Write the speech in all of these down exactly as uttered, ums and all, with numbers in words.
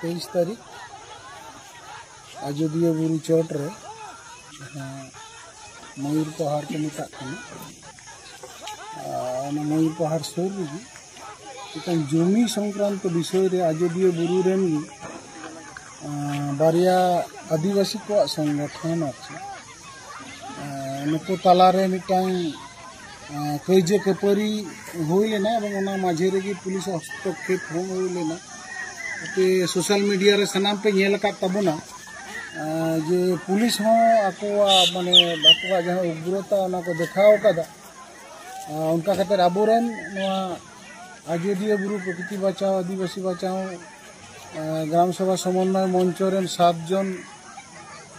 ᱛᱮᱭᱤᱥ ᱛᱟᱹᱨᱤᱠᱷ ᱟᱡᱚᱫᱤᱭᱟᱹ ᱵᱩᱨᱩ ᱪᱚᱴ ᱨᱮ, ᱡᱟᱦᱟᱸ ᱢᱚᱭᱩᱨ ᱯᱟᱦᱟᱲ ᱠᱚ ᱢᱮᱛᱟᱜ ᱠᱟᱱᱟ, ᱟᱨ ᱚᱱᱟ ᱢᱚᱭᱩᱨ ᱯᱟᱦᱟᱲ ᱥᱩᱨ ᱨᱮᱜᱮ ᱢᱤᱫᱴᱟᱝ ᱡᱚᱢᱤ ᱥᱚᱝᱠᱨᱟᱱᱛᱚ ᱵᱤᱥᱚᱭ ᱨᱮ ᱟᱡᱚᱫᱤᱭᱟᱹ ᱵᱩᱨᱩ ᱨᱮᱱ ᱜᱮ, ᱟᱸ, ᱵᱟᱨᱭᱟ ᱟᱹᱫᱤᱵᱟᱹᱥᱤ ᱠᱚᱣᱟᱜ ᱥᱚᱝᱜᱚᱴᱷᱚᱱ ᱟᱨ ᱪᱮᱫ, ᱟᱸ, ᱱᱩᱠᱩ ᱛᱟᱞᱟᱨᱮ ᱢᱤᱫᱴᱟᱝ, ᱟᱸ, ᱠᱟᱹᱭᱡᱟᱹ ᱠᱷᱟᱹᱯᱟᱹᱨᱤ ᱦᱩᱭ ᱞᱮᱱᱟ ᱮᱵᱚᱝ ᱚᱱᱟ ᱢᱟᱡᱷᱮ ᱨᱮᱜᱮ ᱯᱩᱞᱤᱥ ᱦᱚᱥᱛᱚᱠᱠᱷᱮᱯ ᱦᱚᱸ ᱦᱩᱭ ᱞᱮᱱᱟ᱾ ᱟᱯᱮ ᱥᱳᱥᱟᱞ ᱢᱤᱰᱤᱭᱟ ᱨᱮ ᱥᱟᱱᱟᱢ ᱯᱮ ᱧᱮᱞ ᱟᱠᱟᱫ ᱛᱟᱵᱚᱱᱟ, ᱟᱸ, ᱡᱮ ᱯᱩᱞᱤᱥ ᱦᱚᱸ ᱟᱠᱚᱣᱟᱜ, ᱢᱟᱱᱮ, ᱟᱠᱚᱣᱟᱜ ᱡᱟᱦᱟᱸ ᱩᱜᱽᱨᱚᱛᱟ ᱚᱱᱟ ᱠᱚ ᱫᱮᱠᱷᱟᱣ ᱟᱠᱟᱫᱟ᱾ ᱟᱸ, ᱚᱱᱠᱟ ᱠᱟᱛᱮ ᱟᱵᱚᱨᱮᱱ ᱱᱚᱣᱟ ᱟᱡᱚᱫᱤᱭᱟᱹ ᱵᱩᱨᱩ ᱯᱨᱚᱠᱨᱤᱛᱤ ᱵᱟᱪᱟᱣ, ᱟᱹᱫᱤᱵᱟᱹᱥᱤ ᱵᱟᱪᱟᱣ, ᱟᱸ, ᱜᱨᱟᱢ ᱥᱚᱵᱷᱟ ᱥᱚᱢᱚᱱᱱᱚᱭ ᱢᱚᱧᱪᱚ ᱨᱮᱱ ᱥᱟᱛ ᱡᱚᱱ,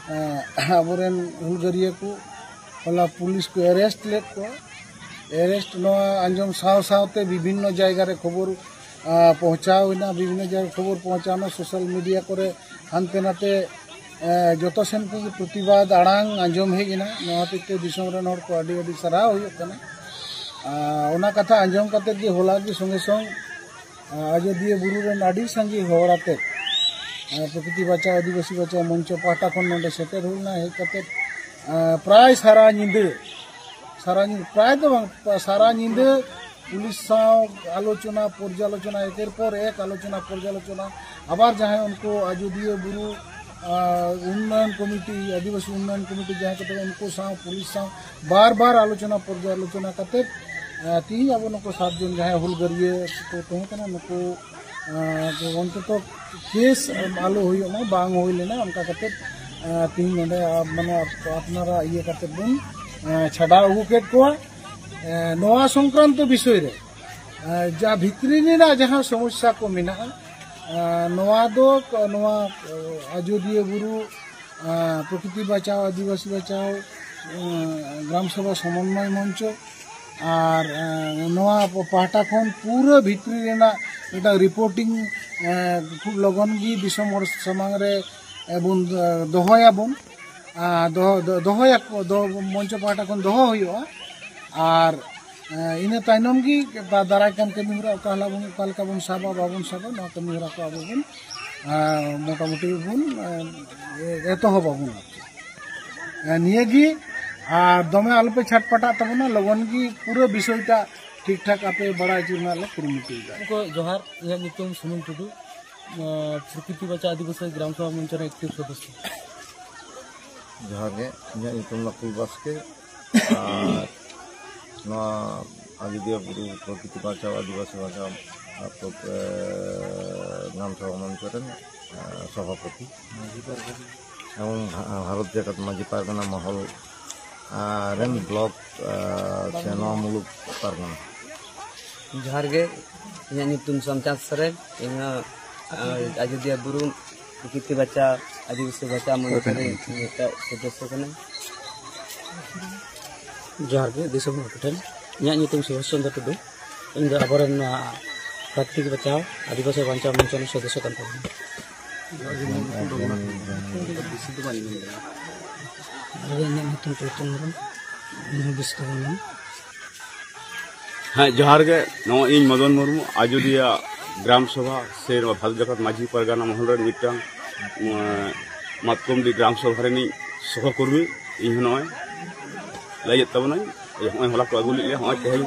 ᱟᱸ, ᱟᱵᱚᱨᱮᱱ ᱦᱩᱞᱜᱟᱹᱨᱤᱭᱟᱹ ᱠᱚ ᱦᱚᱞᱟ ᱯᱩᱞᱤᱥ ᱠᱚ ᱮᱨᱮᱥᱴ ᱞᱮᱫ ᱠᱚᱣᱟ᱾ ᱮᱨᱮᱥᱴ ᱱᱚᱣᱟ ᱟᱸᱡᱚᱢ ᱥᱟᱶ ᱥᱟᱶᱛᱮ ᱵᱤᱵᱷᱤᱱᱱᱚ ᱡᱟᱭᱜᱟ ᱨᱮ ᱠᱷᱚᱵᱚᱨ, ᱟᱸ, ᱯᱚᱦᱪᱟᱣ ᱮᱱᱟ, ᱵᱤᱵᱷᱤᱱᱱᱚ ᱡᱟᱭᱜᱟ ᱨᱮ ᱠᱷᱚᱵᱚᱨ ᱯᱚᱦᱪᱟᱣ ᱮᱱᱟ, ᱥᱳᱥᱟᱞ ᱢᱤᱰᱤᱭᱟ ᱠᱚᱨᱮ ᱦᱟᱱᱛᱮ ᱱᱟᱛᱮ, ᱮᱸ, ᱡᱚᱛᱚ ᱥᱮᱱ ᱠᱷᱚᱱ ᱜᱮ ᱯᱨᱚᱛᱤᱵᱟᱫ ᱟᱲᱟᱝ ᱟᱸᱡᱚᱢ ᱦᱮᱡ ᱮᱱᱟ᱾ ᱱᱚᱣᱟ ᱦᱚᱛᱮᱡ ᱛᱮ ᱫᱤᱥᱚᱢ ᱨᱮᱱ ᱦᱚᱲ ᱠᱚ ᱟᱹᱰᱤ ᱟᱹᱰᱤ ᱥᱟᱨᱦᱟᱣ ᱦᱩᱭᱩᱜ ᱠᱟᱱᱟ᱾ ᱟᱨ ᱚᱱᱟ ᱠᱟᱛᱷᱟ ᱟᱸᱡᱚᱢ ᱠᱟᱛᱮ ᱜᱮ ᱦᱚᱞᱟ ᱜᱮ ᱥᱚᱸᱜᱮ ᱥᱚᱝ, ᱟᱸ, ᱟᱡᱚᱫᱤᱭᱟᱹ ᱵᱩᱨᱩ ᱨᱮᱱ ᱟᱹᱰᱤ ᱥᱟᱸᱜᱮ ᱦᱚᱲ ᱟᱛᱮ, ᱟᱸ, ᱯᱨᱚᱠᱨᱤᱛᱤ ᱵᱟᱪᱟᱣ ᱟᱹᱫᱤᱵᱟᱹᱥᱤ ᱵᱟᱪᱟᱣ ᱢᱚᱧᱪᱚ ᱯᱟᱦᱴᱟ ᱠᱷᱚᱱ ᱱᱚᱰᱮ ᱥᱮᱴᱮᱨ ᱦᱩᱭ ᱞᱮᱱᱟ᱾ ᱦᱮᱡ ᱠᱟᱛᱮ, ᱟᱸ, ᱯᱨᱟᱭ ᱥᱟᱨᱟ ᱧᱤᱫᱟᱹ, ᱥᱟᱨᱟ ᱧᱤᱫᱟᱹ, ᱯᱨᱟᱭ ᱫᱚ ᱵᱟᱝ, ᱥᱟᱨᱟ ᱧᱤᱫᱟᱹ ᱯᱩᱞᱤᱥ ᱥᱟᱶ ᱟᱞᱳᱪᱚᱱᱟ ᱯᱚᱨᱡᱟᱞᱳᱪᱚᱱᱟ, ᱮᱠᱮᱨ ᱯᱚᱨ ᱮᱠ ᱟᱞᱳᱪᱚᱱᱟ ᱯᱚᱨᱡᱟᱞᱳᱪᱚᱱᱟ, ᱟᱵᱟᱨ ᱡᱟᱦᱟᱸᱭ ᱩᱱᱠᱩ ᱟᱡᱚᱫᱤᱭᱟᱹ ᱵᱩᱨᱩ, ᱟᱸ, ᱩᱱᱱᱚᱭᱚᱱ ᱠᱚᱢᱤᱴᱤ, ᱟᱹᱫᱤᱵᱟᱹᱥᱤ ᱩᱱᱱᱚᱭᱚᱱ ᱠᱚᱢᱤᱴᱤ ᱡᱟᱦᱟᱸᱭ ᱠᱚ ᱛᱟᱦᱮᱸ, ᱩᱱᱠᱩ ᱥᱟᱶ ᱯᱩᱞᱤᱥ ᱥᱟᱶ ᱵᱟᱨ ᱵᱟᱨ ᱟᱞᱳᱪᱚᱱᱟ ᱯᱚᱨᱡᱟᱞᱳᱪᱚᱱᱟ ᱠᱟᱛᱮ, ᱟᱸ, ᱛᱤᱦᱤᱧ ᱟᱵᱚ ᱱᱩᱠᱩ ᱥᱟᱛ ᱡᱚᱱ ᱡᱟᱦᱟᱸᱭ ᱦᱩᱞᱜᱟᱹᱨᱤᱭᱟᱹ ᱠᱚ ᱛᱟᱦᱮᱸ ᱠᱟᱱᱟ, ᱱᱩᱠᱩ, ᱟᱸ, ᱚᱱᱛᱚᱛᱚ ᱠᱮᱥ ᱟᱞᱚ ᱦᱩᱭᱩᱜ ᱢᱟ, ᱵᱟᱝ ᱦᱩᱭ ᱞᱮᱱᱟ, ᱚᱱᱠᱟ ᱠᱟᱛᱮ, ᱟᱸ, ᱛᱤᱦᱤᱧ ᱱᱚᱰᱮ, ᱟᱸ, ᱢᱟᱱᱮ ᱟᱯ-, ᱟᱯᱱᱟᱨᱟᱜ ᱤᱭᱟᱹ ᱠᱟᱛᱮ ᱵᱚᱱ, ᱟᱸ, ᱪᱷᱟᱰᱟᱣ ᱟᱹᱜᱩ ᱠᱮᱫ ᱠᱚᱣᱟ᱾ ᱮᱸ, ᱱᱚᱣᱟ ᱥᱚᱝᱠᱨᱟᱱᱛᱚ ᱵᱤᱥᱚᱭ ᱨᱮ, ᱮᱸ, ᱡᱟ ᱵᱷᱤᱛᱨᱤ ᱨᱮᱱᱟᱜ ᱡᱟᱦᱟᱸ ᱥᱚᱢᱚᱥᱥᱟ ᱠᱚ ᱢᱮᱱᱟᱜᱼᱟ, ᱮᱸ, ᱱᱚᱣᱟ ᱫᱚ ᱠ-, ᱱᱚᱣᱟ, ᱮᱸ, ᱟᱡᱚᱫᱤᱭᱟᱹ ᱵᱩᱨᱩ, ᱮᱸ, ᱯᱨᱚᱠᱨᱤᱛᱤ ᱵᱟᱪᱟᱣ, ᱟᱹᱫᱤᱵᱟᱹᱥᱤ ᱵᱟᱪᱟᱣ, ᱮᱸ, ᱜᱨᱟᱢ ᱥᱚᱵᱷᱟ ᱥᱚᱢᱚᱱᱱᱚᱭ ᱢᱚᱧᱪᱚ ᱟᱨ, ᱮᱸ, ᱱᱚᱣᱟ ᱯᱟᱦᱴᱟ ᱠᱷᱚᱱ ᱯᱩᱨᱟᱹ ᱵᱷᱤᱛᱨᱤ ᱨᱮᱱᱟᱜ ᱢᱤᱫᱴᱟᱝ ᱨᱤᱯᱳᱨᱴᱤᱝ, ᱮᱸ, ᱠᱷᱩᱵ ᱞᱚᱜᱚᱱ ᱜᱮ ᱫᱤᱥᱚᱢ ᱦᱚᱲ ᱥᱟᱢᱟᱝ ᱨᱮ, ᱮᱸ, ᱵᱚᱱ, ᱮᱸ, ᱫᱚᱦᱚᱭᱟᱵᱚᱱ᱾ ᱟᱨ ᱫᱚᱦᱚ, ᱫᱚ-, ᱫᱚᱦᱚᱭᱟᱠᱚ, ᱫᱚ-, ᱢᱚᱧᱪᱚ ᱯᱟᱦᱴᱟ ᱠᱷᱚᱱ ᱫᱚᱦᱚ ᱦᱩᱭᱩᱜᱼᱟ᱾ ᱟᱨ, ᱮᱸ, ᱤᱱᱟᱹ ᱛᱟᱭᱱᱚᱢ ᱜᱮ ᱫᱟ-, ᱫᱟᱨᱟᱭ ᱠᱟᱱ ᱠᱟᱹᱢᱤ ᱦᱚᱨᱟ ᱚᱠᱟ ᱦᱤᱞᱳᱜ ᱵᱚᱱ, ᱚᱠᱟ ᱞᱮᱠᱟ ᱵᱚᱱ ᱥᱟᱵᱟ, ᱵᱟᱵᱚᱱ ᱥᱟᱵᱟ, ᱱᱚᱣᱟ ᱠᱟᱹᱢᱤ ᱦᱚᱨᱟ ᱠᱚ ᱟᱵᱚ ᱵᱚᱱ ᱟᱨ ᱢᱚᱴᱟᱢᱩᱴᱤ ᱵᱚᱱ, ᱮ, ᱮᱛᱚᱦᱚᱵ ᱟᱵᱚᱱ ᱟᱨᱠᱤ᱾ ᱮ, ᱱᱤᱭᱟᱹ ᱜᱮ, ᱟᱨ ᱫᱚᱢᱮ ᱟᱞᱚᱯᱮ ᱪᱷᱟᱴᱯᱟᱴᱟᱜ ᱛᱟᱵᱚᱱᱟ, ᱞᱚᱜᱚᱱ ᱜᱮ ᱯᱩᱨᱟᱹ ᱵᱤᱥᱚᱭᱴᱟ ᱴᱷᱤᱠ ᱴᱷᱟᱠ ᱟᱯᱮ ᱵᱟᱲᱟᱭ ᱦᱚᱪᱚ ᱨᱮᱱᱟᱜ ᱞᱮ ᱠᱩᱨᱩᱢᱩᱴᱩᱭᱮᱫᱟ᱾ ᱜᱚᱢᱠᱮ, ᱡᱚᱦᱟᱨ᱾ ᱤᱧᱟᱹᱜ ᱧᱩᱛᱩᱢ ᱥᱩᱢᱩᱱ ᱴᱩᱰᱩ, ᱱᱚᱣᱟ ᱯᱨᱚᱠᱨᱤᱛᱤ ᱵᱟᱧᱪᱟᱣ ᱟᱹᱫᱤᱵᱟᱹᱥᱤ ᱜᱨᱟᱢ ᱥᱚᱵᱷᱟ ᱢᱚᱧᱪᱚ ᱨᱮᱱ active ᱥᱚᱫᱚᱥᱥᱚ᱾ ᱡᱚᱦᱟᱨ ᱜᱮ, ᱤᱧᱟᱹᱜ ᱧᱩᱛᱩᱢ ᱫᱚ ᱯᱷᱩᱞ ᱵᱟᱥᱠᱮ᱾ ᱟᱨ ᱱᱚᱣᱟ ᱟᱡᱚᱫᱤᱭᱟᱹ ᱵᱩᱨᱩ ᱯᱨᱚᱠᱨᱤᱛᱤ ᱵᱟᱧᱪᱟᱣ, ᱟᱹᱫᱤᱵᱟᱹᱥᱤ ᱵᱟᱧᱪᱟᱣ, ᱟᱨ ᱯᱨᱚ-, ᱮ, ᱜᱨᱟᱢ ᱥᱚᱵᱷᱟ ᱢᱚᱧᱪᱚ ᱨᱮᱱ, ᱮ, ᱥᱚᱵᱷᱟᱯᱚᱛᱤ ᱮᱵᱚᱝ ᱵᱷᱟ-, ᱵᱷᱟᱨᱚᱛ ᱡᱟᱠᱟᱛ ᱢᱟᱹᱡᱷᱤ ᱯᱟᱨᱜᱟᱱᱟ ᱢᱚᱦᱚᱞ, ᱮ, ᱨᱮᱱ ᱵᱞᱚᱠ, ᱮ, ᱥᱮ ᱱᱚᱣᱟ ᱢᱩᱞᱩᱠ ᱯᱟᱨᱜᱟᱱᱟ᱾ ᱡᱚᱦᱟᱨ ᱜᱮ, ᱤᱧᱟᱹᱜ ᱧᱩᱛᱩᱢ ᱥᱳᱢᱪᱟᱸᱫᱽ ᱥᱚᱨᱮᱱ, ᱤᱧ ᱦᱚᱸ, ᱮ, ᱟᱡᱚᱫᱤᱭᱟᱹ ᱵᱩᱨᱩ ᱯᱨᱚᱠᱨᱤᱛᱤ ᱵᱟᱧᱪᱟᱣ, ᱟᱹᱫᱤᱵᱟᱹᱥᱤ ᱵᱟᱧᱪᱟᱣ ᱢᱚᱧᱪᱚ ᱨᱮᱱ ᱢᱤᱫᱴᱟᱝ ᱥᱚᱫᱚᱥᱥᱚ ᱠᱟᱱᱟᱹᱧ᱾ ᱡᱚᱦᱟᱨ ᱜᱮ ᱫᱤᱥᱚᱢ ᱦᱚᱲ ᱠᱚᱴᱷᱮᱱ, ᱤᱧᱟᱹᱜ ᱧᱩᱛᱩᱢ ᱥᱩᱵᱷᱟᱥ ᱪᱚᱱᱫᱨᱚ ᱴᱩᱰᱩ, ᱤᱧ ᱫᱚ ᱟᱵᱚᱨᱮᱱ ᱱᱚᱣᱟ ᱯᱨᱟᱠᱨᱤᱛᱤᱠ ᱵᱟᱧᱪᱟᱣ, ᱟᱹᱫᱤᱵᱟᱹᱥᱤ ᱵᱟᱧᱪᱟᱣ ᱢᱚᱧᱪᱚ ᱨᱮᱱ ᱥᱚᱫᱚᱥᱥᱚ ᱠᱟᱱ ᱛᱟᱵᱚᱱᱟ᱾ ᱟᱨ ᱤᱧᱟᱹᱜ ᱧᱩᱛᱩᱢ ᱪᱳᱭᱛᱚᱱ ᱦᱮᱢᱵᱨᱚᱢ, ᱤᱧ ᱦᱚᱸ ᱵᱤᱥᱱᱩ ᱫᱷᱚᱨᱚᱢ᱾ ᱦᱮᱸ, ᱡᱚᱦᱟᱨ ᱜᱮ᱾ ᱱᱚᱣᱟ ᱤᱧ ᱢᱚᱫᱚᱱ ᱢᱩᱨᱢᱩ, ᱟᱡᱚᱫᱤᱭᱟᱹ ᱜᱨᱟᱢ ᱥᱚᱵᱷᱟ ᱥᱮ ᱱᱚᱣᱟ ᱵᱷᱟᱨᱚᱛ ᱡᱟᱠᱟᱛ ᱢᱟᱹᱡᱷᱤ ᱯᱟᱨᱜᱟᱱᱟ ᱢᱚᱦᱚᱞ ᱨᱮᱱ ᱢᱤᱫᱴᱟᱝ, ᱩᱸ, ᱢᱟᱛᱠᱚᱢᱰᱤ ᱜᱨᱟᱢ ᱥᱚᱵᱷᱟ ᱨᱤᱱᱤᱡ ᱥᱚᱦᱚᱠᱚᱨᱢᱤ᱾ ᱤᱧ ᱦᱚᱸ ᱱᱚᱜᱼᱚᱭ ᱞᱟᱹᱭᱮᱫ ᱛᱟᱵᱚᱱᱟᱹᱧ, ᱡᱮ ᱦᱚᱸᱜᱼᱚᱭ ᱦᱚᱞᱟ ᱠᱚ ᱟᱹᱜᱩ ᱞᱮᱫ ᱞᱮᱭᱟ, ᱦᱚᱸᱜᱼᱚᱭ ᱛᱮᱦᱮᱧ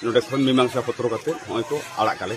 ᱱᱚᱰᱮ ᱠᱷᱚᱱ ᱢᱤᱢᱟᱝᱥᱟ ᱯᱚᱛᱨᱚ ᱠᱟᱛᱮ ᱦᱚᱸᱜᱼᱚᱭ ᱠᱚ ᱟᱲᱟᱜ ᱠᱟᱞᱮ